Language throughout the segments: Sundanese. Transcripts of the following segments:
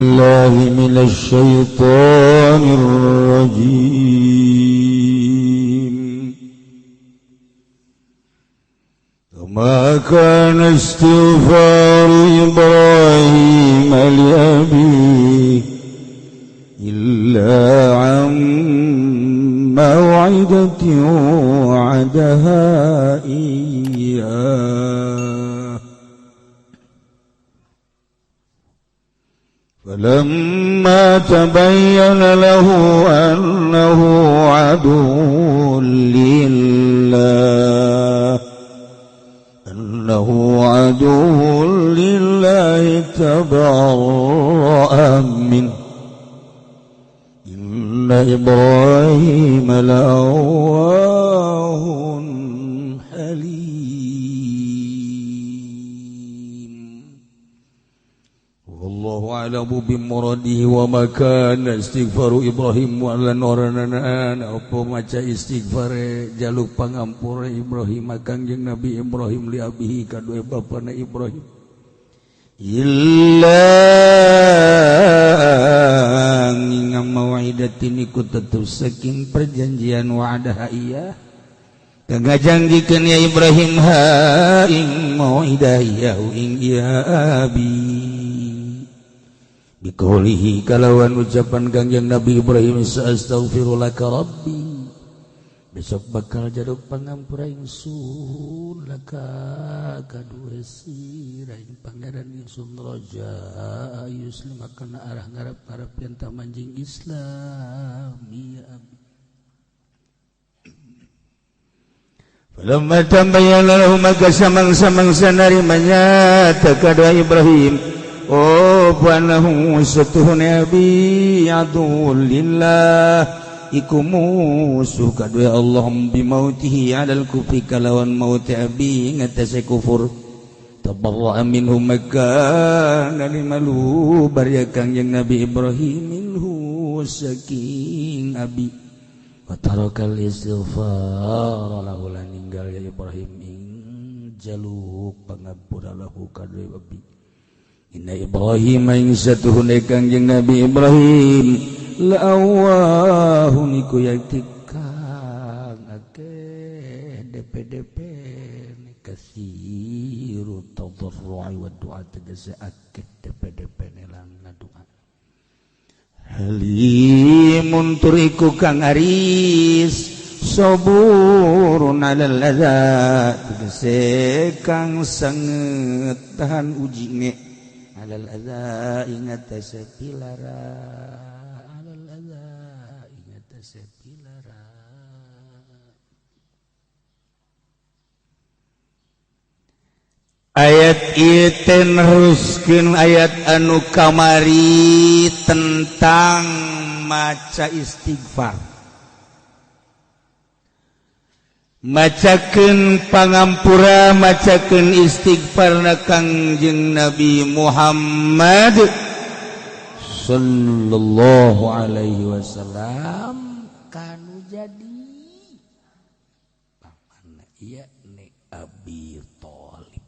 الله من الشيطان الرجيم. وما كان استغفار إبراهيم لأبيه إلا عن موعدة وعدها إياه فلما تبين له أنه عدو لله تبرأ منه إن إبراهيم لأواه حليم. والله أعلم بمراده. وما كان استغفار إبراهيم ولا نورنا apa maca istighfar jaluk pangampura Ibrahim Kangjeng Nabi Ibrahim li abihi kadue bapana Ibrahim illa ngingam mau'idatin iku tetep saking perjanjian wa'adaha iya kangajangikeun ya Ibrahim ha ing mau'idah ya ing ya abi bikaulihi kalawan ucapan Kangjeng Nabi Ibrahim astaghfirullah rabbi besok bakal jaluk pangampura ingsun laka kadue sira ing pangeran ingsun raja yuslim kana arah ngarep-ngarep yen ta manjing Islam ya abi. Falamma tabayyana lahu maka samang-samangsa narimanya takadua Ibrahim oh panahu satuhun abi adu lillah iku musuh kadue Allah bimautihi alal kufri kalawan maut abi ngatasi kufur tabarra'a minhu maka nalimalu barya Kangjeng Nabi Ibrahim minhu saking abi wa tarakal istighfar lahu lan ninggal ya Ibrahim ing jaluk pangampura lahu kadue abi. Inna Ibrahim ing satuhune Kangjeng Nabi Ibrahim la'awahun iku yakti kang akeh DPDP kasiru tadarru'i wa du'a tegese akeh DPDP lan doa halimun tur iku kang aris saburun alal adza tegese kang sanget tahan ujine alal adza ingat sepilara alal adza ingat sepilara. Ayat ieu teh neruskeun ayat anu kamari tentang maca istighfar, macakeun pangampura, macakeun istighfarna Kangjeng Nabi Muhammad sallallahu alaihi wasallam kanu jadi pamanna ieu ne Abi Thalib.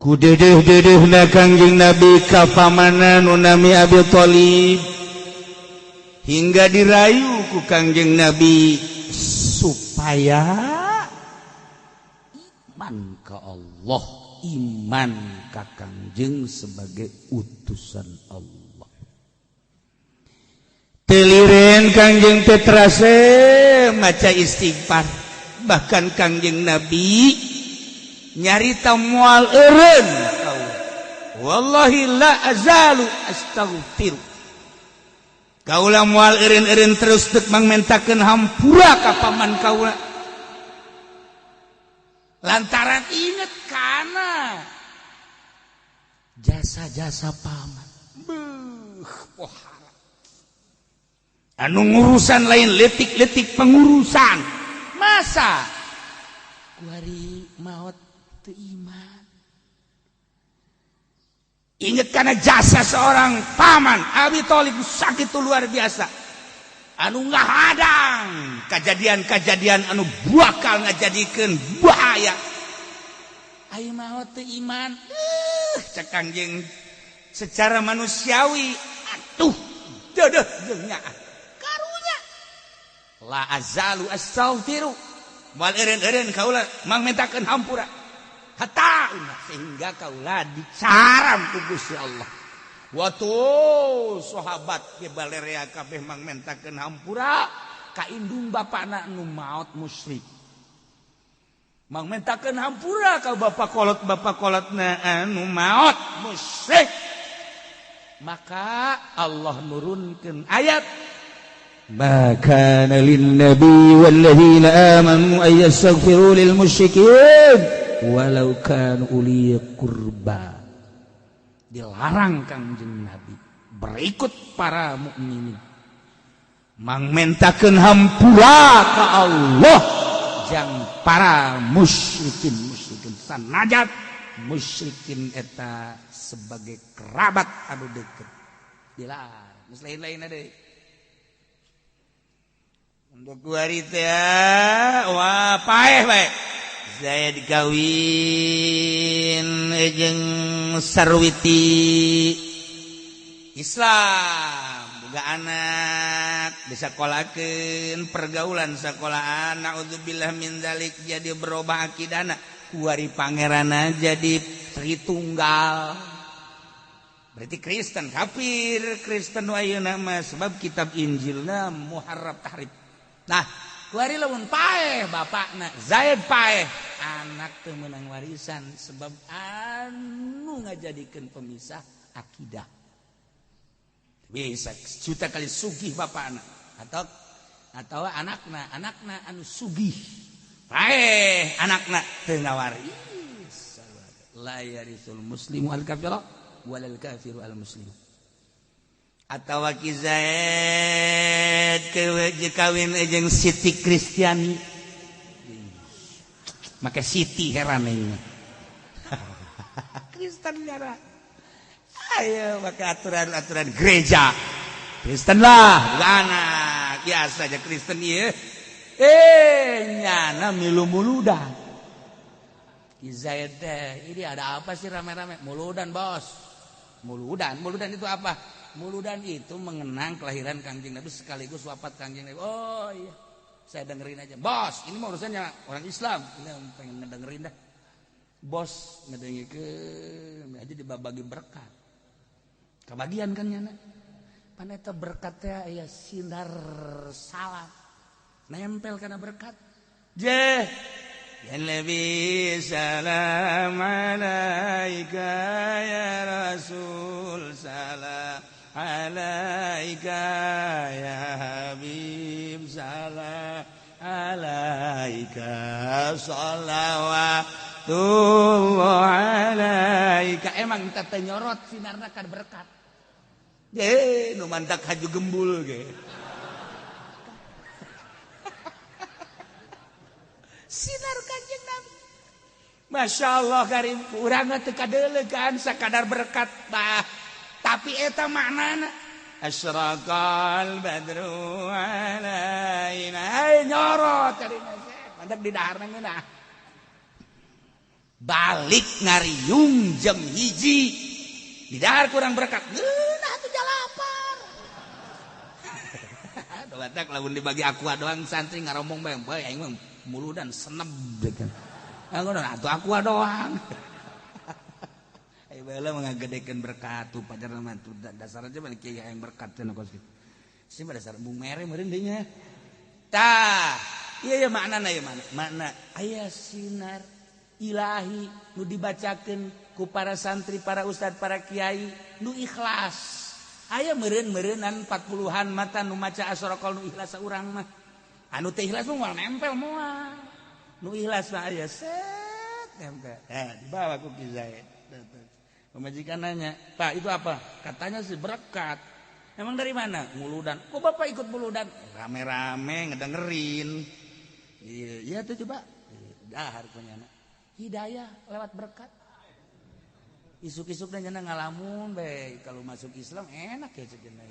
Ku dedeh-dedehna Kangjeng Nabi ka pamanna nu nami Abi Thalib hingga dirayu ku Kangjeng Nabi supaya iman ke Allah, iman ka Kangjeng sebagai utusan Allah. Teliren Kangjeng teh terase maca istighfar, bahkan Kangjeng Nabi nyarita moal eureun wallahi la azalu astaghfir. Kaula moal eureun-eureun terus deuk mangmentakeun hampura ka paman kaula lantaran inget kana jasa-jasa paman. Beuh pohara anu ngurusan lain letik-letik pengurusan masa kuari maot teu iman. Ingat karena jasa seorang paman Abi Thalib sakit luar biasa anu ngahadang kejadian-kejadian anu bakal ngajadikeun bahaya. Ayo maot teu iman. Cek Kangjeng secara manusiawi atuh deudeuh jeung nyaah. Karunya. La azalu astaghfiru. Moal eureun-eureun kaula mangmentakeun hampura. Hatta sehingga kaula dicaram ku Gusti Allah. Waktu sahabat ge balerea kabeh mangmentakeun hampura ka indung bapana nu maot musyrik. Mangmentakeun hampura ka bapak kolot-bapak kolotna anu maot musyrik. Maka Allah nurunkeun ayat ما كان للنبي والذين آمنوا أن يستغفروا للمشركين ولو كانوا أولي قربى. Dilarang Kangjeng Nabi berikut para mukminin mangmentakeun hampura ka Allah jang para musyrikin musyrikin sanajat musyrikin eta sebagai kerabat anu deket dilarang. Geus lain-lain deui untuk kuari teh wah paeh bae Zaid kawin jeung Sarwiti Islam boga anak disekolakeun pergaulan sekolahan naudzubillah min dzalik jadi berubah akidahna kuari pangeranna jadi Tritunggal berarti Kristen kafir Kristen ayeuna mah sebab kitab Injilna muharraf tahrif. Nah kuari lamun paeh bapakna Zaid paeh anak teu meunang warisan sebab anu ngajadikeun pemisah akidah. Bisa juta kali sugih bapakna atau anakna anakna anu sugih paeh anakna teu ngawaris. La yarisul muslimu al kafira walal kafiru al muslim. Atau Ki Zaid kawin jeung Siti Kristiani make Siti heran ini Kristen nyara ayo make aturan-aturan gereja Kristen lah anak biasa aja Kristen ieu nyana milu muludan. Ki Zaid teh ini ada apa sih rame-rame muludan bos. Muludan, muludan itu apa? Muludan itu mengenang kelahiran Kangjeng Nabi sekaligus wafat Kangjeng Nabi. Oh iya, saya dengerin aja. Bos, ini mah urusannya orang Islam. Ini pengen ngedengerin dah. Bos ngedengerin aja dibagi berkat. Kebagian kan nyana. Paneta berkatnya ya sinar salam. Nempel karena berkat. Je. Ya Nabi salam alaika ya Rasul salam alaika ya Habib salam alaika salawatullah alaika. Emang teh nyorot sinarna kan berkat. Ye nu mantak haju gembul ge. Sinar Kanjeng Nabi. Masya Allah karim urang teu kadeulegan sakadar berkat bah. Tapi eta maknana asyraqal badru alaina. Ay nyorot karina mantak di daharna ngeunah. Balik ngariung jam 1 di dahar kurang berkat. Ngeunah atuh jalapar. Batak lamun dibagi aqua doang santri ngaromong bae bae aing mah muludan seneb kan. Ngono atuh aqua doang. Ayo bae lah ngagedekeun berkat tuh pajar mah tuh dasar aja mah kiai hayang berkat cenah kos kitu. Sih mah dasar bung mere meureun deui nya. Tah, ieu ya maknana ieu mana? Makna aya sinar ilahi nu dibacakeun ku para santri, para ustad, para kiai nu ikhlas. Aya meureun-meureunan 40-an mata nu maca asraqal nu ikhlas saurang mah. Anu teh ikhlas mah moal nempel moal. Nu ikhlas mah aya set nempel. Dibawa ku Ki Zaid. Pemajikan nanya, "Pak, itu apa?" Katanya sih berkat. Emang dari mana? Muludan. Kok Bapak ikut muludan? Rame-rame ngedengerin. Iya tuh coba. Dahar punya anak. Hidayah lewat berkat. Isuk-isuk dan nyana ngalamun bae kalau masuk Islam enak ya cenah.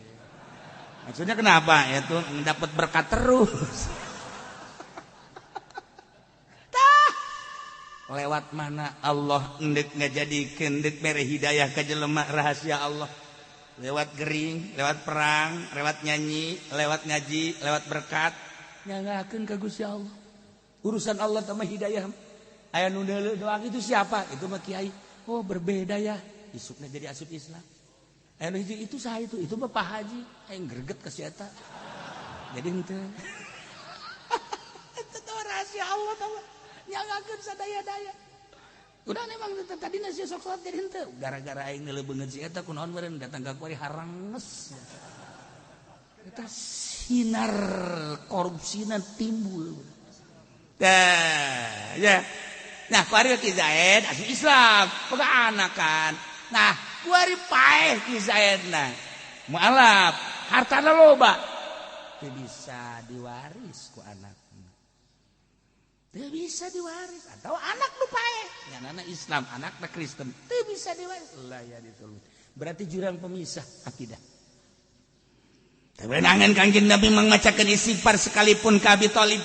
Maksudnya kenapa? Ya tuh dapat berkat terus. Tah. Lewat mana Allah endek ngajadikeun, endek mere hidayah ka jelema, rahasia Allah. Lewat gering, lewat perang, lewat nyanyi, lewat ngaji, lewat berkat, nyanggakeun ka Gusti Allah. Urusan Allah sama hidayah. Aya nu deuleu doang, itu siapa? Itu mah kiai. Oh, berbeda ya. Isukna jadi asup Islam. Aya nu hiji, itu saha itu? Itu mah Pak Haji. Aing greget ka si eta. Jadi henteu. Itu rahasia Allah tah. Nyanggakeun sadaya-daya. Udah memang tadi nasi sok salat jadi henteu. Gara-gara aing neuleuh beungeut si eta, kunaon meureun datang ka kuari haranges. Eta sinar korupsina timbul. Dah, ya. Nah, kuari Ki Zaid asup Islam, boga anak kan. Nah, kuari paeh Ki Zaid nah. Mualaf, hartana loba. Teu bisa diwaris ku anak. Teu bisa diwaris atau anak nu paeh. Nyanana Islam, anakna Kristen. Teu bisa diwaris. Lah ya ditulung. Berarti jurang pemisah akidah. Kewenangan Kangjeng Nabi mangmacakeun istighfar sekalipun ka Abi Thalib.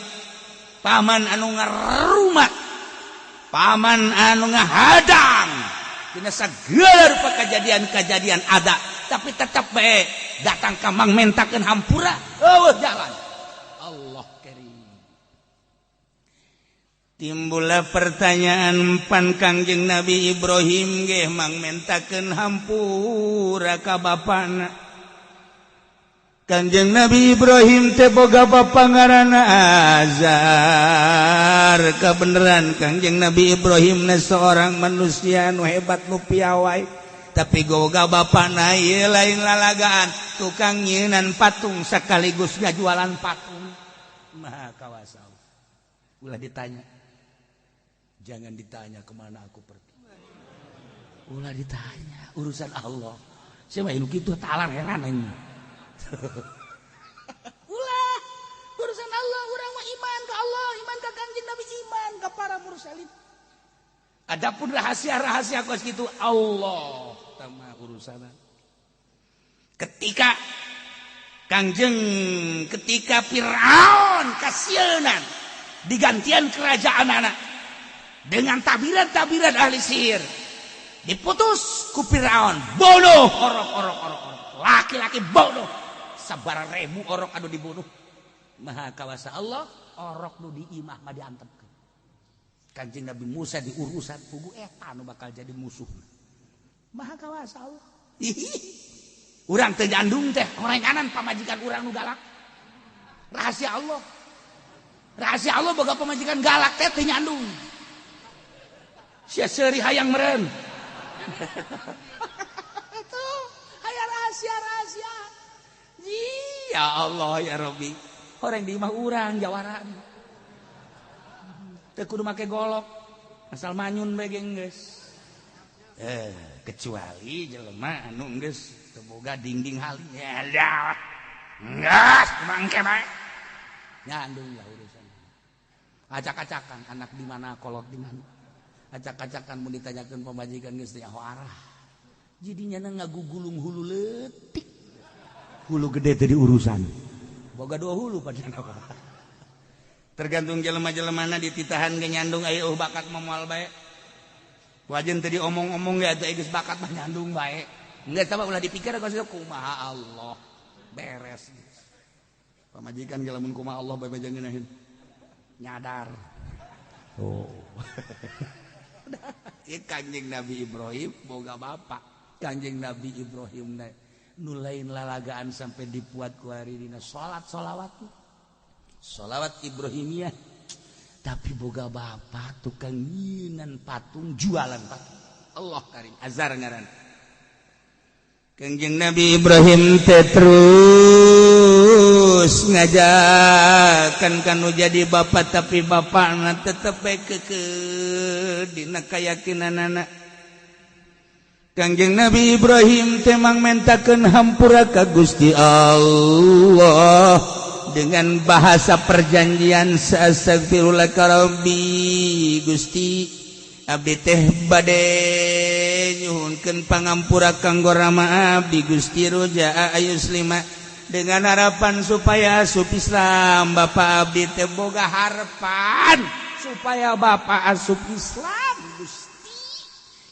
Paman anu ngarumat, paman anu ngahadang dina sagala rupa kejadian-kejadian ada, tapi tetap bae datang ka mang mentakeun hampura, eueuh jalan. Allah karim. Timbullah pertanyaan, pan Kangjeng Nabi Ibrahim ge mang mentakeun hampura ka bapana. Kangjeng Nabi Ibrahim teh boga bapa ngaranna Azar. Kebenaran Kangjeng Nabi Ibrahim na seorang manusia nu hebat, nu piawai, tapi boga bapana ieu lain lalagaan, tukang nyieun patung sekaligus ngajualan patung. Maha kawasa. Ulah ditanya. Jangan ditanya kemana aku pergi. Ulah ditanya urusan Allah. Saya mah kitu talar heran ini. Ulah, urusan Allah, urang mah iman ke Allah, iman ke Kangjeng Nabi, iman ke para mursalin. Adapun rahasia-rahasia kos gitu Allah sama urusan. Ketika Kangjeng, ketika Fir'aun kasieunan digantian kerajaan anak dengan tabiran-tabiran ahli sihir, diputus ku Fir'aun, bunuh orok orok orok orok laki-laki, bunuh sabara ribu orok anu dibunuh. Maha kawasa Allah, orok nu di imah mah diantepkeun. Kanjeng Nabi Musa diurusan pugu eta nu bakal jadi musuh. Maha kawasa Allah. Urang teh jandung teh horenganan pamajikan urang nu galak. Rahasia Allah. Rahasia Allah, boga pamajikan galak teh teu nyandung. Sia seuri hayang meureun. Itu aya rahasia-rahasia. Ya Allah ya Rabbi. Orang di imah urang jawara. Teu kudu make golok. Asal manyun bae geus. Eh, kecuali jelema anu geus teu boga dinding hali. Ya dah. Geus mangke bae. Nyandung lah urusan. Acak-acakan anak di mana, kolot di mana. Acak-acakan mun ditanyakeun pamajikan geus teu arah. Jadinya ngagugulung hulu leutik. Hulu gede teh urusan. Boga dua hulu pada. Tergantung jelema-jelemana, dititahan ge nyandung, aya uh bakat moal bae. Wajen tadi omong-omong ge atuh geus bakat mah nyandung bae. Geus tah ulah dipikir kos kumaha Allah. Beres. Pamajikan ge lamun kumaha Allah bae bae ngeunaheun. Nyadar. Oh. Ieu Kanjeng Nabi Ibrahim boga bapak. Kanjeng Nabi Ibrahim nu lain lalagaan sampai dipuat ku hari dina salat solawat, solawat Ibrahimiyah, tapi boga bapak tukang nyieunan patung, jualan patung. Allah karim. Azar ngaran. Kanjeng Nabi Ibrahim teh terus ngajakan kanu jadi bapak, tapi bapakna tetep bae keukeuh dina keyakinanana. Kangjeng Nabi Ibrahim temang mentakeun hampura ka Gusti Allah dengan bahasa perjanjian, "Astagfirullah rabbi, Gusti, abdi teh bade nyuhunkeun pangampura kanggo rama abdi Gusti, roja ayuslima," dengan harapan supaya asup Islam. Bapak abdi teh boga harapan. supaya bapak asup Islam. Gusti,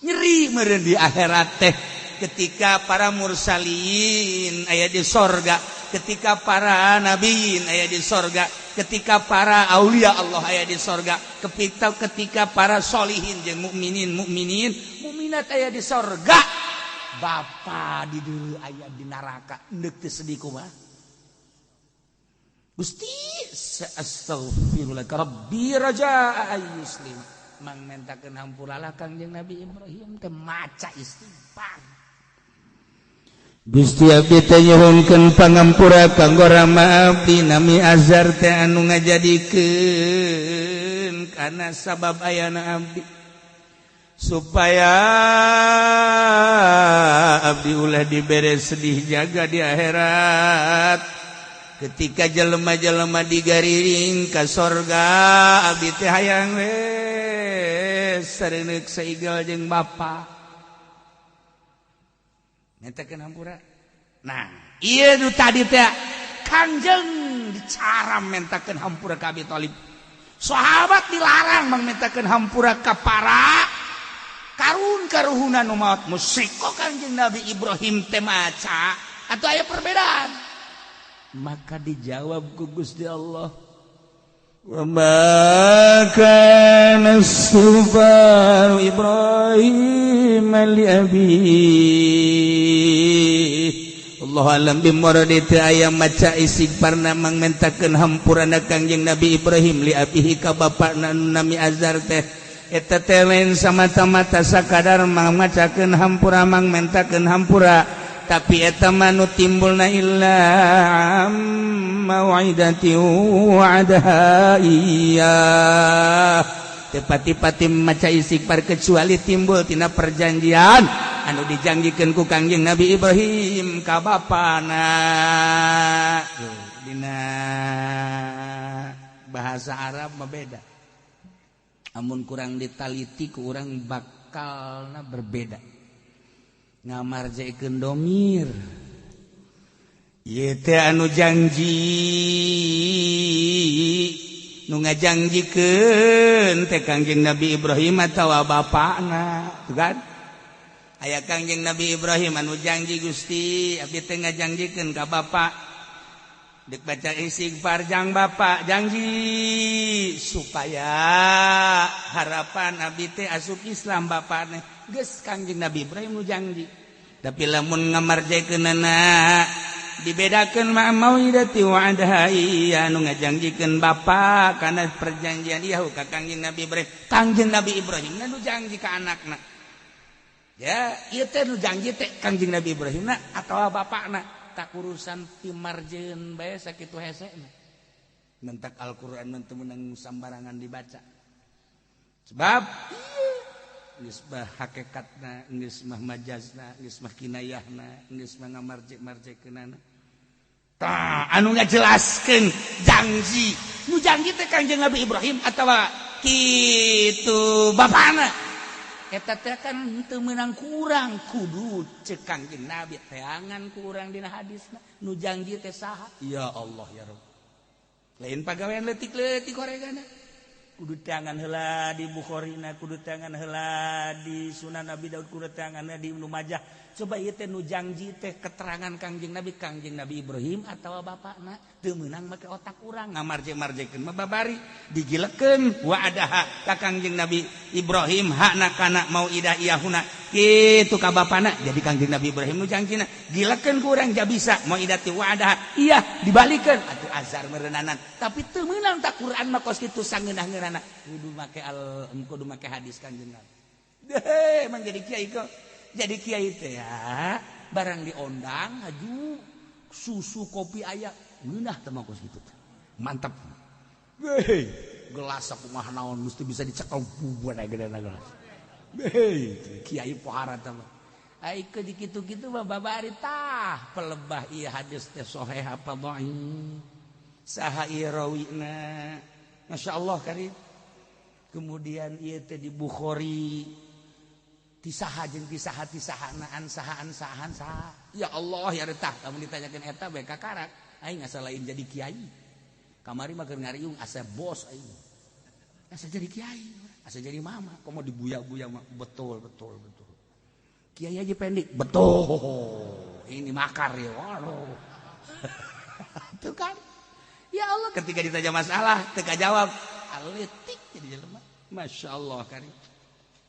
nyeri meureun di akhirat teh ketika para mursalin aya di sorga, ketika para nabiin aya di sorga, ketika para aulia Allah aya di sorga, ketika para solihin jeung mukminin, mukminin, mukminat aya di sorga, bapa di dulu aya di neraka. Endek teu sedih kumaha? Gusti, astaghfirullah rabbi raja ayyuslim, mang mentakeun hampura lah. Kangjeng Nabi Ibrahim teh maca istighfar. Gusti, abdi teh nyuhunkeun pangampura kanggo rama abdi, nami Azar teh, anu ngajadikeun kana sabab ayana abdi, supaya abdi ulah dibere sedih jaga di akhirat ketika jelema-jelema digariring ka sorga. Abdi teh hayang we sareungeuk saigel jeung bapa. Mentakeun hampura. Nah, ieu nu tadi teh Kangjeng dicara mentakeun hampura ka Abi Thalib. Sahabat dilarang mentakeun hampura ka para karun karuhuna nu maot musik. Kok Kangjeng Nabi Ibrahim teh maca atau aya perbedaan? Maka dijawab ku Gusti Allah, "Wa ma kana istighfar Ibrahim li abi." Allahu a'lam bimuradi. Teu aya maca istighfar mang mentakeun hampurana Kangjeng Nabi Ibrahim li abihi ka bapakna nami Azar teh. Eta teh lain samata-mata sakadar mang macakeun hampura, mang mentakeun hampura, tapi eta mah nu timbulna illa mau'idati wa'adaha iyyah. Teu pati-pati maca istighfar kecuali timbul tina perjanjian anu dijanjikeun ku Kangjeng Nabi Ibrahim ka bapana. Dina bahasa Arab mah beda, amun kurang ditaliti ku urang bakalna berbeda. Ngamarjekeun domir ieu teh anu janji, nu ngajanjikeun teh Kangjeng Nabi Ibrahim atawa bapakna. Tuh kan aya Kangjeng Nabi Ibrahim anu janji, "Gusti, abdi teh ngajanjikeun ka bapak dek baca istighfar jang bapak, janji supaya harapan abdi teh asup Islam bapakna." Geus, Kangjeng Nabi Ibrahim nu janji. Tapi lamun ngamarjekeunana dibedakeun ma mauidati wa'adaha iya, anu ngajanjikeun bapak kana perjanjian ieu ka Kangjeng Nabi Ibrahim, Kangjeng Nabi Ibrahim nu janji ka anakna. Ya, ieu teh nu janji teh Kangjeng Nabi Ibrahim na atawa bapakna? Tak urusan pimarjeun bae sakitu hesena. Nentak Al-Qur'an mah teu meunang sambarangan dibaca, sebab geus mah hakikatna, geus mah majazna, geus mah kinayahna, geus mah ngamarjek-marjekeunana. Tah, anu ngajelaskeun janji, nu janji teh Kangjeng Nabi Ibrahim atawa kitu bapana, eta teh kan teu meunang kurang, kudu cek Kangjeng Nabi teangan kurang dina hadisna nu janji teh saha. Ya Allah, ya Rabb, lain pagawean leutik-leutik koregana. Kudu teangan heula di Bukhari na, kudu teangan heula di Sunan Abi Daud, kudu teangan di Ibnu Majah. Coba ieu teh nu janji teh keterangan Kangjeng Nabi, Kangjeng Nabi Ibrahim atawa bapakna? Teu meunang make otak urang ngamarje-marjekeun mah. Babari digilekeun wa'adaha ka Kangjeng Nabi Ibrahim hakna kana mauidah iyahuna kitu ka bapana. Jadi Kangjeng Nabi Ibrahim nu janjina. Gilekeun ku urang ja bisa mauidati wa'adaha iya dibalikeun atuh Azar meureunanan, tapi teu meunang. Tak Quran mah kos kitu sangeunah-ngeunahna, kudu make al kudu make hadis Kangjeng Nabi. Deh, emang jadi kiai kok. Jadi kiai teh ya, barang diondang haju susu kopi aya, ngeunah teh mah kos kitu. Mantap. Hei, gelas aku mah naon mesti bisa dicekel bubuan aya gedena gelas. Hei, kiai pohara teh mah. Ai ke dikitu-kitu mah babari tah pelebah ieu hadis teh sahih apa dhaif. Saha ieu rawina. Masya Allah karim. Kemudian ieu teh di Bukhari tisaha jeung tisaha tisahana an saha an sahan saha. Ya Allah ya retah, kamu ditanyakeun eta bae kakarak. Aing asa lain jadi kiai. Kamari mah keur ngariung asa bos aing. Asa jadi kiai, asa jadi mama, komo dibuya-buya betul betul betul. Kiai aja pendek, betul. Ini makar ya, waduh. Itu kan. Ya Allah, ketika ditanya masalah, teka jawab, aletik jadi jelema. Masya Allah kan.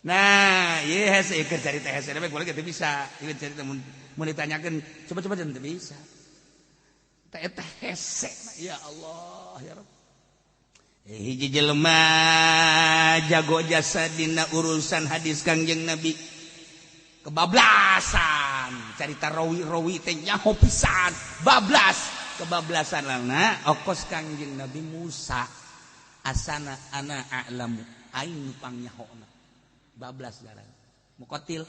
Nah, ieu hese keur carita hese we boleh teu bisa. Ieu carita mun ditanyakeun coba-coba teu bisa. Teh eta hese, ya Allah, ya Rabb. Hiji jelema jago jasa dina urusan hadis Kangjeng Nabi. Kebablasan carita rawi-rawi teh nyaho pisan, bablas kebablasan lana okos Kangjeng Nabi Musa asana ana a'lamu aing pangnyaho bablas jalan mukotil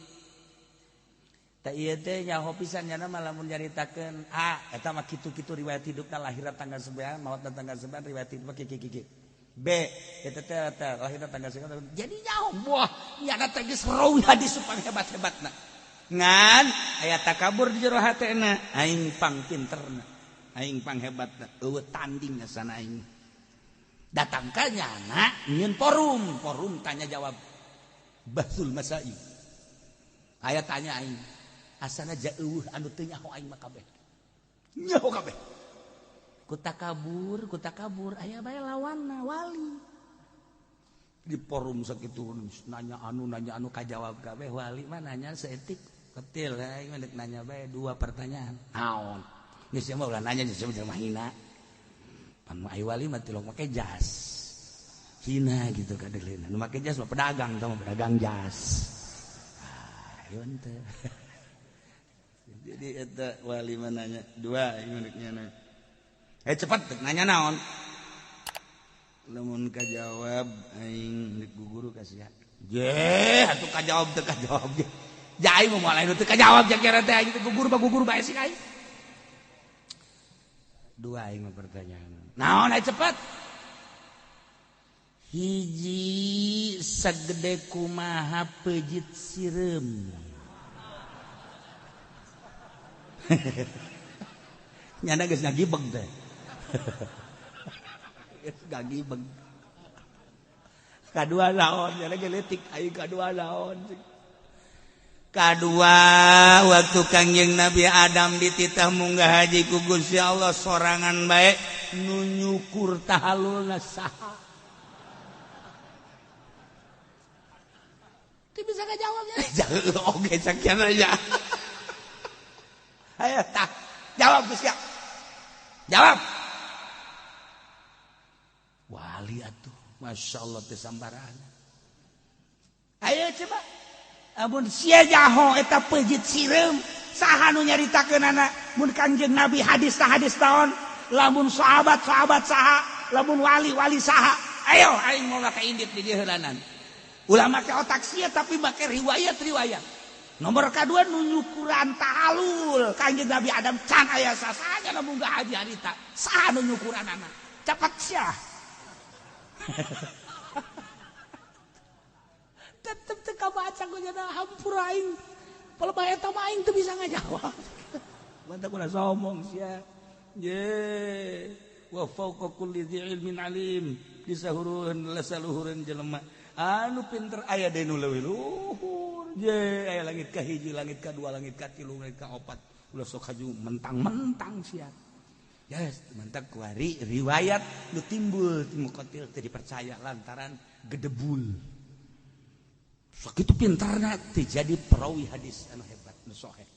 teh ieu teh nyaho pisan nyana mah lamun nyaritakeun a eta mah kitu-kitu riwayat hidupna lahirna tanggal 9 maotna tanggal 9 riwayat hidup mah kieu-kieu B eta teh eta lahirna tanggal 9 jadi nyaho wah nyana teh geus rawi hadis supang hebat-hebatna ngan aya takabur di jero hatena aing pang pinterna aing pang hebatna eueuh tanding sana aing datang ka nyana nyieun forum forum tanya jawab Bahsul Masail aya tanya aing asana jauh anu teu nyaho aing mah kabeh nyaho kabeh ku takabur aya bae lawanna wali di forum sakitu nanya anu kajawab kabeh wali mah nanya saeutik ketil aing mah deuk nanya bae dua pertanyaan naon geus mah ulah nanya geus mah hina pan ai wali mah tilok make jas hina gitu kadeuleunan nu make jas mah pedagang tah mah pedagang jas ah ieu teh jadi eta wali mah nanya dua ieu deuk nanya cepat deuk nanya naon lamun kajawab aing deuk guguru ka sia je atuh kajawab teu kajawab je ja aing mah moal teu kajawab ja kira teh aing teh gugur ba gugur bae sih aing dua aing mah pertanyaan naon aing cepat hiji sagede kumaha pejit sireum nyana geus ngagibeg teh geus ngagibeg kadua naon nyana ge leutik aing kadua naon kadua waktu Kangjeng Nabi Adam dititah munggah haji ku Gusti Allah sorangan bae nu nyukur tahalulna saha teu bisa ngajawabnya oke sakian aja ayo tah jawab geus ya jawab wali atuh Masya Allah teu sambarangan ayo coba amun sia jaho eta pejit sireum saha nu nyaritakeunana mun Kangjeng Nabi hadis ta hadis taon lamun sahabat sahabat saha lamun wali wali saha ayo aing moal ka indit di dieu heulanan ulah make otak sia tapi make riwayat-riwayat nomor kadua nu nyukuran tahalul Kangjeng Nabi Adam can aya sasanya nu munggah haji harita saha nu nyukuranana cepat sia tetep teu kabaca ku jana hampura aing palebah eta mah aing teu bisa ngajawab mantap ulah sombong sia ye wa fawqa kulli dzi ilmin alim disahuruheun lasaluhureun jelema anu pinter aya deui nu leuwih luhur je aya langit ka hiji langit ka dua langit ka tilu langit ka opat ulah sok haju mentang-mentang sia yes mantap kuari riwayat nu timbul ti muqatil teu dipercaya lantaran gedebul sakitu pintarna teu jadi perawi hadis anu hebat nu sahih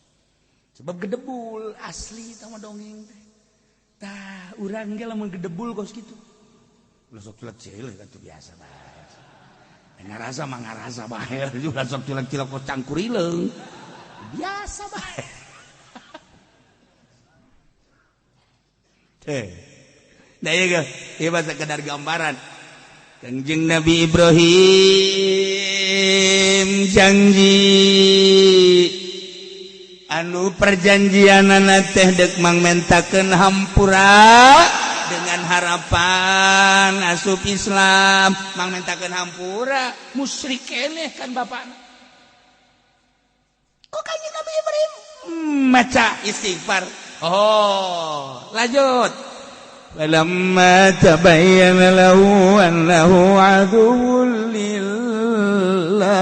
sebab gedebul asli tah mah dongeng teh tah urang ge lamun gedebul kos kitu ulah sok cilek-cilek atuh biasa bae ngarasa mah ngarasa bae ulah sok cilek-cilek kos cangkurileung biasa bae teh nah ieu ge ieu mah sakedar gambaran Kangjeng Nabi Ibrahim janji anu perjanjianana teh deuk mangmentakeun hampura dengan harapan asup Islam mangmentakeun hampura musyrik keneh kan bapakna kok Kangjeng Nabi Ibrahim maca istighfar oh lanjut Falamma tabayyana lahu annahu aduwwun lillah.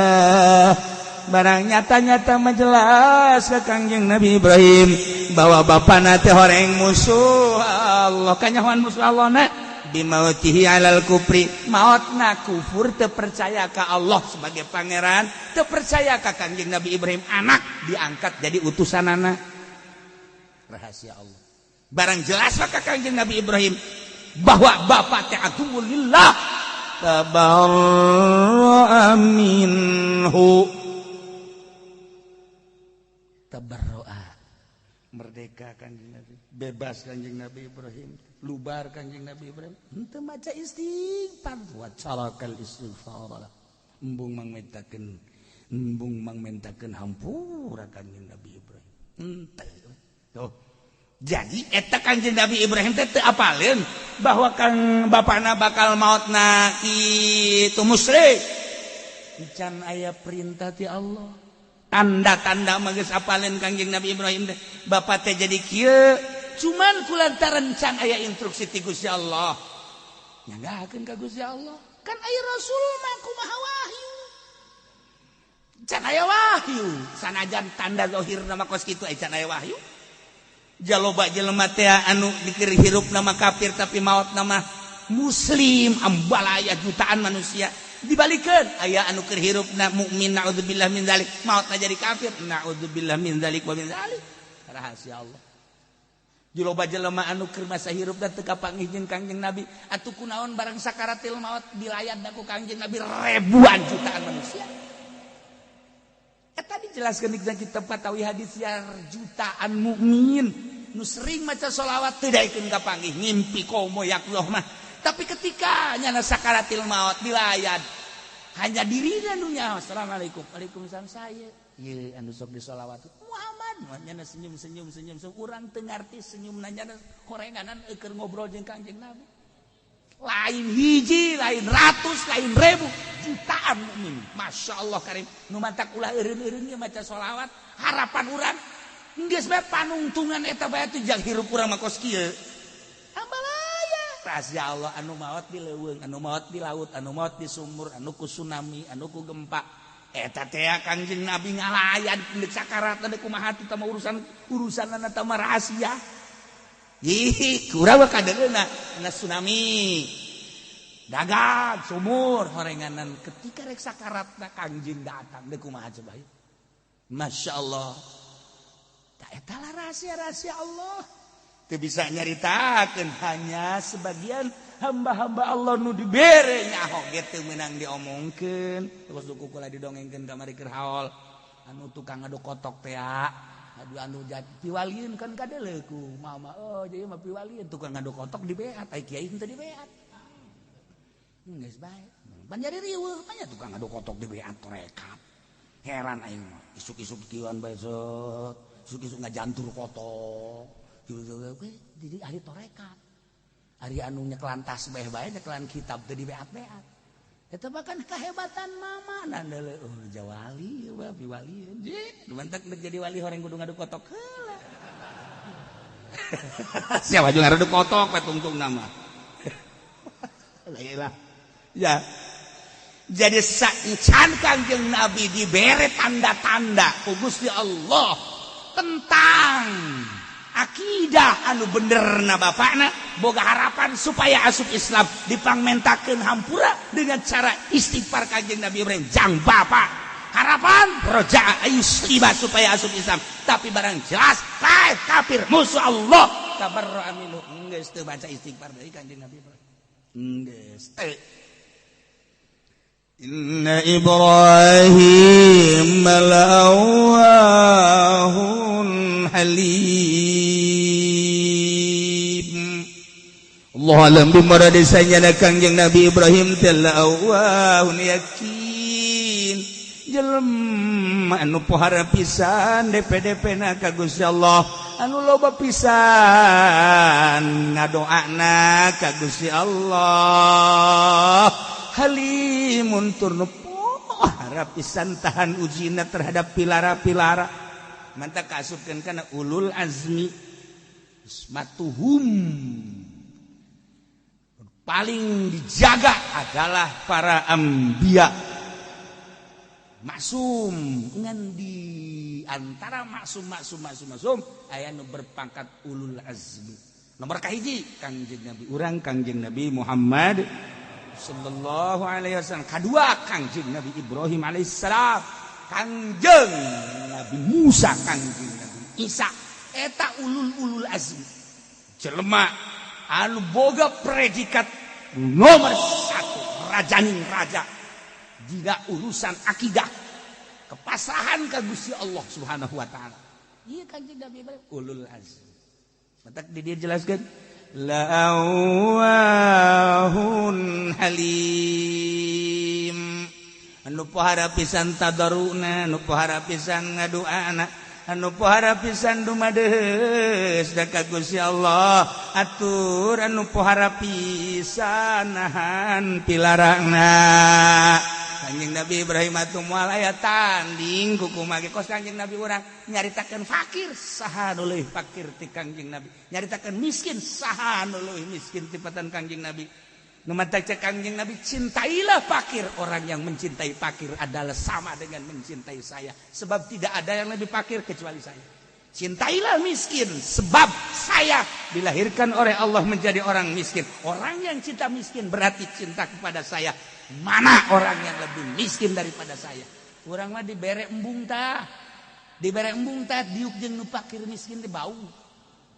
Barang nyata-nyata majelas ke Kangjeng Nabi Ibrahim bahwa bapana teh horeng musuh Allah, kanyahoan musuh Allah na bimautihi alal kufri, mautna kufur, teu percaya ka Allah sebagai pangeran, teu percaya ka Kangjeng Nabi Ibrahim anak diangkat jadi utusanana. Rahasia Allah. Barang jelas ka Kangjeng Nabi Ibrahim bahwa bapak teh aduwwun lillah, tabarra'a minhu, tabarro'a, merdeka Kanjeng Nabi, bebas Kanjeng Nabi Ibrahim, lubar Kanjeng Nabi Ibrahim, henteu maca istighfar wa tarakal istighfar, embung mangmentakeun hampura Kanjeng Nabi Ibrahim henteu. Tuh, jadi eta Kanjeng Nabi Ibrahim teh teu apaleun bahwa kang bapana bakal mautna kitu musyrik. Can aya perintah ti Allah, tanda-tanda mah geus apaleun Kangjeng Nabi Ibrahim teh bapak teh jadi kieu, cuman kulantaran can aya instruksi ti Gusti Allah, nyanggakeun ka Gusti Allah. Kan aya Rasul mah kumaha wahyu, can aya wahyu, sanajan tanda zahir nama kos kitu, can aya wahyu. Jaloba jelema teh anu dikir hirup nama kafir tapi maut nama muslim, ambalaya jutaan manusia. Dibalikan, aya anu keur hirup na mukmin, naudzubillah min dzalik, mautna jadi kafir, naudzubillah min dzalik wa min dzalik. Rahasia Allah. Loba jelema anu keur masa hirup dan teu kapanggih jeung Kangjeng Nabi, atuh kunaon barang sakaratil maut dilayat ku Kangjeng Nabi ribuan jutaan manusia. Eta dijelaskeun di kitab Fatawi hadis ya, jutaan mukmin nu sering maca sholawat teu daekeun kapanggih, ngimpi komo yaqzah mah. Tapi ketika nyana sakaratil maut dilayat, hanya dirinya nu nyaho, "Assalamualaikum." "Waalaikumsalam." "Saya ieu anu sok disolawat Muhammad." Nyana senyum senyum senyum, urang teu ngarti senyum, nyana horenganan keur ngobrol jeung Kangjeng Nabi. Lain hiji, lain ratus, lain ribu, jutaan mukmin. Masya Allah karim. Nu mantak ulah eureun-eureun maca sholawat, harapan urang geus bae panungtungan eta bae teh jang hirup urang mah kos kieu. Ambalaya. Rahasia Allah, anu maot di leuweung, anu maot di laut, anu maot di sumur, anu ku tsunami, anu ku gempa. Eta teh Kangjeng Nabi ngalayan deuk sakarat deuk kumaha teh mah urusan urusanna teh mah rahasia. Ih, kurang kadeuna na tsunami. Dagang sumur horenganan ketika rek sakaratna Kangjeng datang deuk kumaha coba. Masya Allah. Tak eta lah rahasia-rahasia Allah. Teu bisa nyaritakeun, hanya sebagian hamba-hamba Allah nu dibere nyaho ge teu meunang diomongkeun. Terus duku kula didongengkeun kamari keur haol. Anu tukang ngaduk kotok teh, aduh, anu piwalieun kan kadeuleu ku mama, oh jadi mah piwalieun tukang ngaduk kotok dibeat, ai kiai henteu dibeat, geus bae pan jadi riweuh banyak tukang ngaduk kotok dibeat torekat. Heran aing mah, isuk-isuk kieuan bae set, isuk-isuk ngajantur kotok jadi ahli torekat. Ari anu nyekelan tasbih bae, nyekelan kitab teu dibeat-beat. Eta bahkan kehebatan mama nandele, oh jawali mah piwalieun. Ji, mantak jadi wali horeng kudu ngaduk kotok heula. Siapa juga ngaduk kotok we tungtung nama. Lah ya. Jadi saencan Kangjeng Nabi dibere tanda-tanda ku Gusti Allah tentang akidah anu bener na bapakna boga harapan supaya asup Islam, dipangmentakeun hampura dengan cara istighfar Kanjeng Nabi Ibrahim jang bapak, harapan roja ayuslima supaya asup Islam. Tapi barang jelas kafir musuh Allah, tabarra minhu, geus teu baca istighfar deui Kanjeng Nabi Ibrahim, geus teu. Inna Ibrahim la'awahun halim. Allah alam bimara desanya Kangjeng Nabi Ibrahim teh la'awahun yakin, jelema anu pohara pisan DPDP na ka Gusti Allah, anu loba pisan ngadoana ka Gusti Allah, halimun tur nu pohara pisan tahan ujina terhadap pilara-pilara. Mantap kaasupkeun kana ulul azmi, ismatuhum. Paling dijaga adalah para anbiya. Maksum ngan di antara maksum maksum maksum maksum aya nu berpangkat ulul azmi. Nomor kahiji Kangjeng Nabi urang Kangjeng Nabi Muhammad sallallahu alaihi wasallam. Kadua Kangjeng Nabi Ibrahim alaihissalam, Kangjeng Nabi Musa, Kangjeng Nabi Isa. Eta ulul azmi. Jelema anu boga predikat nomor 1 rajaning raja jika urusan akidah kepasrahan ka Gusti Allah Subhanahu wa taala. Ieu Kangjeng Nabi Ibrahim ulul azmi. Matak di dia jelaskan la'awahun halim anu pohara pisan tadaruna, anu pohara pisan ngaduana, anu pohara pisan dumadeus da ka Gusti Allah atur anu pohara pisan nahan pilarangna. Kanjeng Nabi Ibrahim atuh moal aya tanding kukumaha ge kos Kanjeng Nabi urang nyaritakeun fakir saha nu leuwih fakir ti Kanjeng Nabi, nyaritakeun miskin saha nu leuwih miskin tibatan Kanjeng Nabi. Nu matak cek Kanjeng Nabi cintailah fakir, orang yang mencintai fakir adalah sama dengan mencintai saya, sebab tidak ada yang lebih fakir kecuali saya. Cintailah miskin sebab saya dilahirkan oleh Allah menjadi orang miskin. Orang yang cinta miskin berarti cinta kepada saya. Mana orang yang lebih miskin daripada saya? Urang mah dibere embung tah. Dibere embung tah diuk jeung nu fakir miskin teh bau.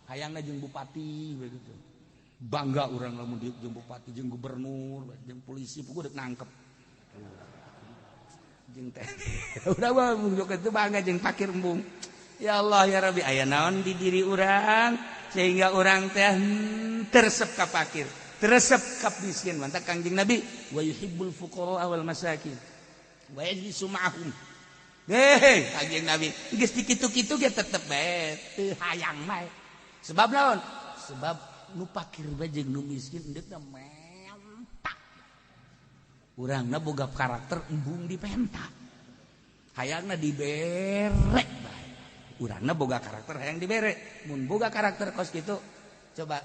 Hayangna jeung bupati begitu. Bangga urang lamun diuk jeung bupati, jeung gubernur, jeung polisi puguh dek nangkep. Jeung teh. Urang mah itu bangga jeung fakir embung. Ya Allah ya Rabbi, aya naon di diri urang sehingga urang teh teresep ka fakir, teresep ka miskin. Mantap Kangjeng Nabi wa yuhibbul fuqara wal masakin wa yajlisu ma'ahum. Heh, Kangjeng Nabi geus dikitu-kitu ge tetep bae teu hayang mah. Sebab naon? Sebab nu fakir bae jeung nu miskin endeukna menta. Urangna boga karakter embung dipenta. Hayangna dibere bae. Urangna boga karakter hayang dibere. Mun boga karakter kos kitu coba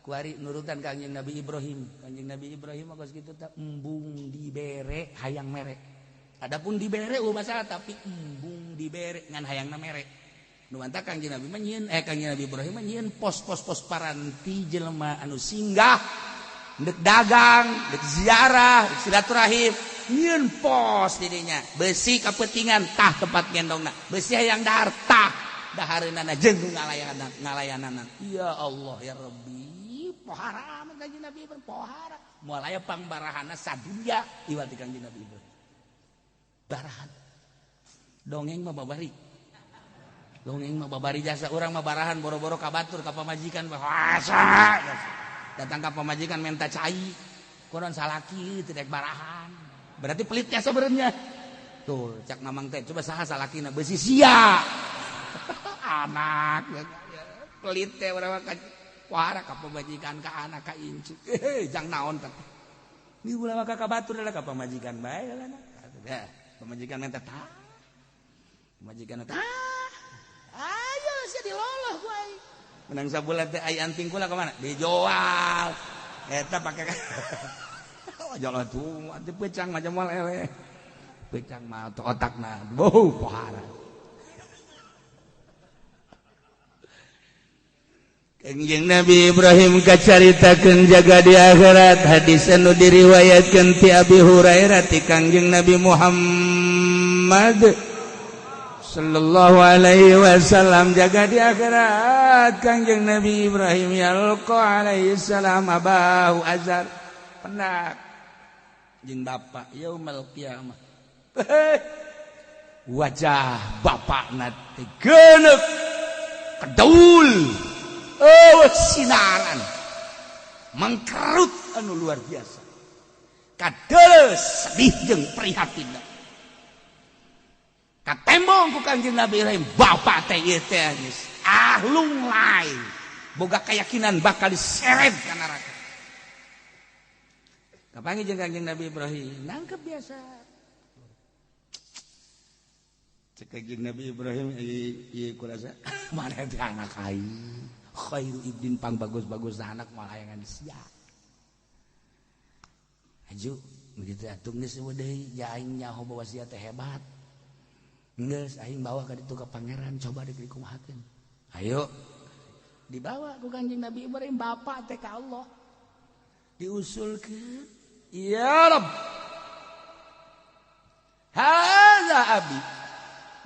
kuari nurutan Kangjeng Nabi Ibrahim. Kangjeng Nabi Ibrahim kos kitu teh embung dibere hayang mere. Adapun dibere eueuh masalah tapi embung dibere ngan hayangna mere. Nu mantap Kangjeng Nabi mah nyieun Kangjeng Nabi Ibrahim mah nyieun pos-pos-pos paranti jelema anu singgah ndek dagang, ndek ziarah, ndek silaturahim, nyieun pos didinya. Besi kapetingan tah tempat gendongna, besi hayang dahar tah dahareunana jeung ngalayanan ngalayanana. Ya Allah ya Rabbi, pohara Kangjeng Nabi Ibrahim pohara. Moal aya pangbarahana sadunya iwal ti Kangjeng Nabi Ibrahim. Barahan. Dongeng mah babari. Dongeng mah babari jasa urang mah barahan boro-boro ka batur ka pamajikan bahasa. Datang ka pamajikan minta cai. Konon salaki teu barahan. Berarti pelit ya sebenarnya. Tuh, cak mamang teh coba saha salakina beusi sia. Anak pelit teh urang mah wara ka pamajikan ka anak ka incu. Jang naon teh. Ni ulah mah ka batur lah ka pamajikan bae lah. Pamajikan minta tah. Pamajikan tah. Ayo sia diloloh ku aing. Menang sabulan teh ai anting kula ka mana? Dijual. Eta pake jalan tuh, atuh pecang mah moal eleh. Pecang mah otakna bau pohara. Kangjeng Nabi Ibrahim kacaritakeun jaga di akhirat hadis anu diriwayatkeun ti Abi Hurairah ti Kangjeng Nabi Muhammad sallallahu alaihi wasallam jaga di akhirat Kangjeng Nabi Ibrahim yalqa alaihi salam abahu azar pendak jeung bapak yaumul qiyamah. Wajah bapakna teh geuneuk kedaul sinaran mengkerut anu luar biasa kadeles sedih jeung prihatin katembong ku Kangjeng Nabi Ibrahim bapak teh ieu teh geus ah lunglai boga keyakinan bakal diseret ka neraka. Kapanggih jeung Kangjeng Nabi Ibrahim nangkep biasa cek Kangjeng Nabi Ibrahim ieu kurasa mana teh anak aing khairu ibdin pang bagus-bagus anak malayangan sia. Aju begitu atuh geus eueuh deui ja aing nyaho bahwa sia teh hebat. Geus aing bawa ka ditu ka pangeran coba dikumahakeun. Ayo dibawa ku Kanjeng Nabi Ibrahim bapak teh ka Allah. Diusulkeun, ya Rabb. Hadza abi.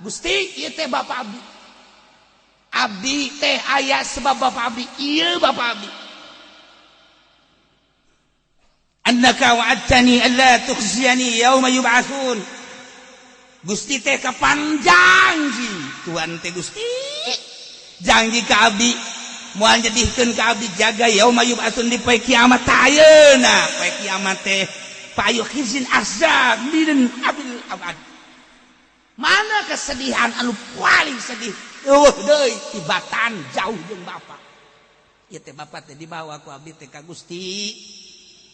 Gusti ieu teh bapak abdi. Abdi teh aya sebab bapak abdi, ieu bapak abdi. Annaka wa'adtani alla tukhziyani yauma yub'atsun. Gusti teh kapan janji Tuhan teh Gusti janji ka abdi moal nyedihkeun ka abdi jaga yauma yub'atsun di poe kiamat ayeuna poe kiamat teh payu khizin azab min abil abad. Mana kesedihan anu paling sedih eueuh deui tibatan jauh jeung bapa. Ieu teh bapa teh dibawa ku abdi teh ka Gusti.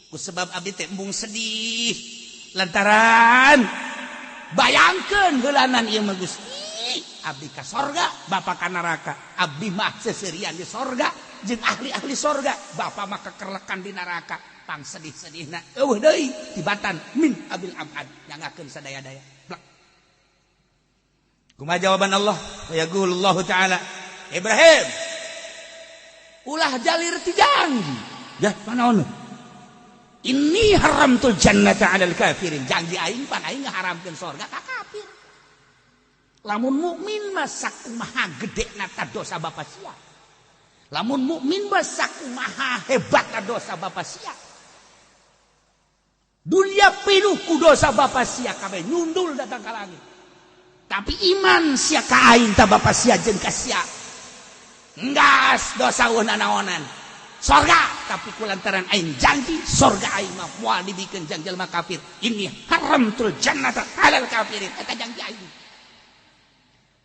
Ku sebab abdi teh embung sedih lantaran bayangkeun heulanan ieu mah Gusti abdi ka sorga bapa ka neraka abdi mah seserian di sorga jeung ahli-ahli sorga bapa mah kekerlekan di neraka pang sedih-sedihna eueuh deui tibatan min abil abad nyangakeun sadaya-daya. Kumaha jawaban Allah? Yaqulullahu ta'ala Ibrahim ulah jalir ti janji ya panaon ini haramtul jannata 'alal kafirin. Janji aing pan aing ngaharamkeun sorga ka kafir. Lamun mukmin mah sakumaha gedena ta dosa bapa sia. Lamun mukmin mah sakumaha hebatna dosa bapa sia. Dunia pinuh ku dosa bapa sia kabeh nyundul datang ka langit. Tapi iman sia ka aing ta bapa sia jeung ka sia. Enggas dosa eueuh nanaonan. Sorga tapi kulantaran aing janji sorga aing mah moal dibikeun jang jelema kafir. Ini haramtul jannata alal kafirin eta janji aing.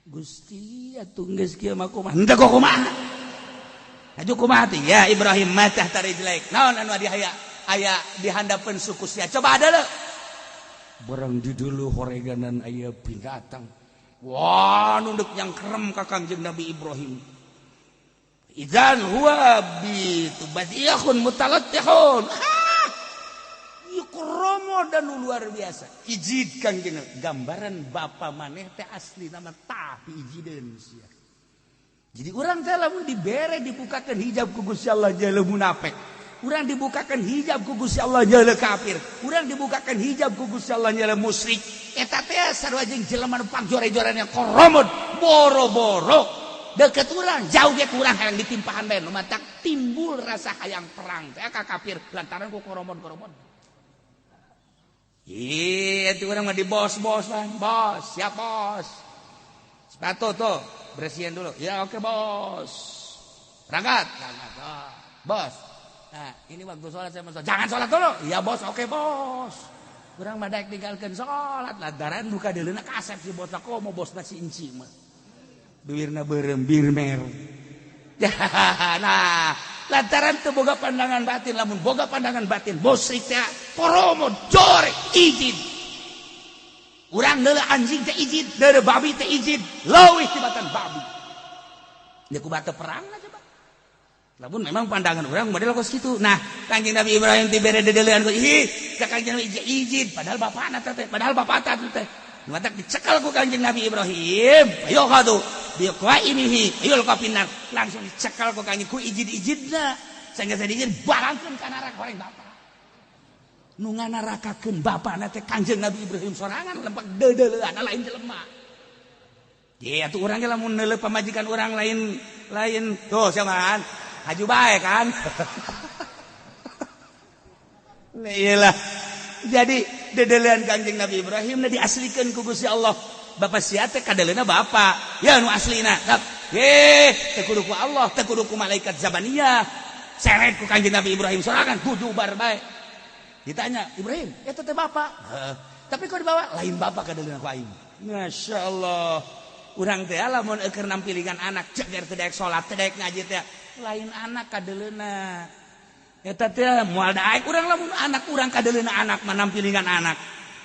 Gusti atuh geus kieu mah kumaha henteu kumaha. Aju kumaha teh ya Ibrahim matah tarijlaik. Naon anu adi aya aya di handapeun suku sia coba ada leuh. Barang di dulu horeganan aya binatang. Wah nunduk nyangkrem ka Kangjeng Nabi Ibrahim. Idzan huwa bi tubadiyahun mutalattihun. Yukromo dan luar biasa. Ijid Kangjeng gambaran bapa maneh teh asli nama tapi ijideun sia. Jadi urang teh lamun dibere dibukakeun hijab ku Gusti Allah jeuleuh munafik. Urang dibukakeun hijab ku Gusti Allah jeuleuh kafir. Urang dibukakeun hijab ku Gusti Allah jeuleuh musyrik. Eta teh sarua jeung jelema nu pangjore-jorena koromod boro-boro. Deket urang jauh ge kurang hayang ditimpahan bae nu matak timbul rasa hayang perang teh ka kafir lantaran ku koromod-koromod. Ih, itu urang mah di bos-bosan, bos, siap bos. Sepatu tuh bersihin dulu. Ya oke bos. Berangkat. Berangkat. Oh, bos. Nah, ini waktu sholat saya mau sholat. Jangan sholat dulu. Ya bos, oke bos. Urang mah daek tinggalkeun sholat lantaran buka deuleuna kasep si bos komo bosna si inci mah. Bibirna beureum bir mer. Nah, lantaran teu boga pandangan batin, lamun boga pandangan batin musyrik teh koromo jore izin. Urang deuleu anjing teh izin, deuleu babi teh izin, leuwih tibatan babi. Deuk kumaha teu perang lah coba. Lamun memang pandangan urang model kos kitu. Nah, Kanjeng Nabi Ibrahim teh bere dedeulean ku ih, ka Kanjeng Nabi izin, padahal bapana teh, padahal bapak teh. Matak dicekal ku Kanjeng Nabi Ibrahim. Ayo kadu biqaimihi yulqa finnar. Langsung dicekal ku Kanjeng ku ijid-ijidna. Sanggeus dijid barangkeun ka neraka horeng bapa. Nu nganarakakeun bapana teh Kanjeng Nabi Ibrahim sorangan lempak deudeulean lain jelema. Ye atuh urang ge lamun neuleuh pamajikan urang lain lain tuh siapa kan? Haju bae kan. Nah, iyalah. Jadi dedelean Kanjeng Nabi Ibrahim na diaslikan ku Gusti Allah. Bapak sia teh kadeleuna bapa. Ya nu aslina. Ye, teu kudu ku Allah, teu kudu ku malaikat zabaniyah. Seret ku Kanjeng Nabi Ibrahim sorangan kudu bar bae. Ditanya, "Ibrahim, eta teh bapa?" Heeh. Tapi kok dibawa? Lain bapa kadeleuna ku aing. Masya Allah. Urang teh lamun eueuh nampilingan anak ceger teu daek salat, teu daek ngaji teh. Lain anak kadeleuna. Eta teh moal daek urang lamun anak urang kadeleuna anak mah nampilingan anak.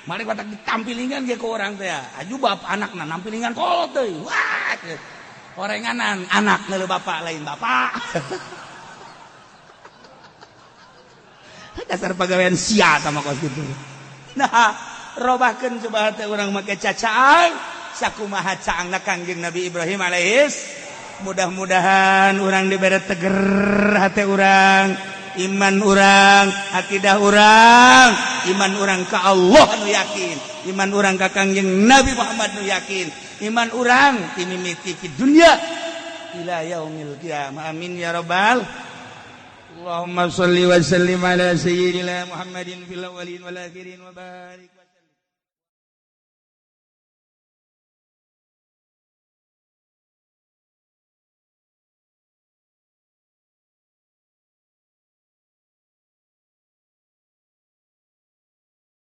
Mari batak ditampilingan ge ku urang teh. Aju bap anakna nampilingan kolot deui. Wah. Orenganan anak neuleuh bapak lain bapak. Dasar pagawean sia sama kos gitu. Nah, robahkeun coba hate urang make cacaang sakumaha caangna Kangjeng Nabi Ibrahim alaihis. Mudah-mudahan urang dibere teger hate urang, iman urang, akidah urang, iman urang ka Allah nu yakin, iman urang ka Kangjeng Nabi Muhammad nu yakin, iman urang timimiti di dunia ila yaumil qiyamah. Amin ya rabbal. Allahumma shalli wa sallim ala sayyidina Muhammadin fil awwalin wal akhirin wa barik.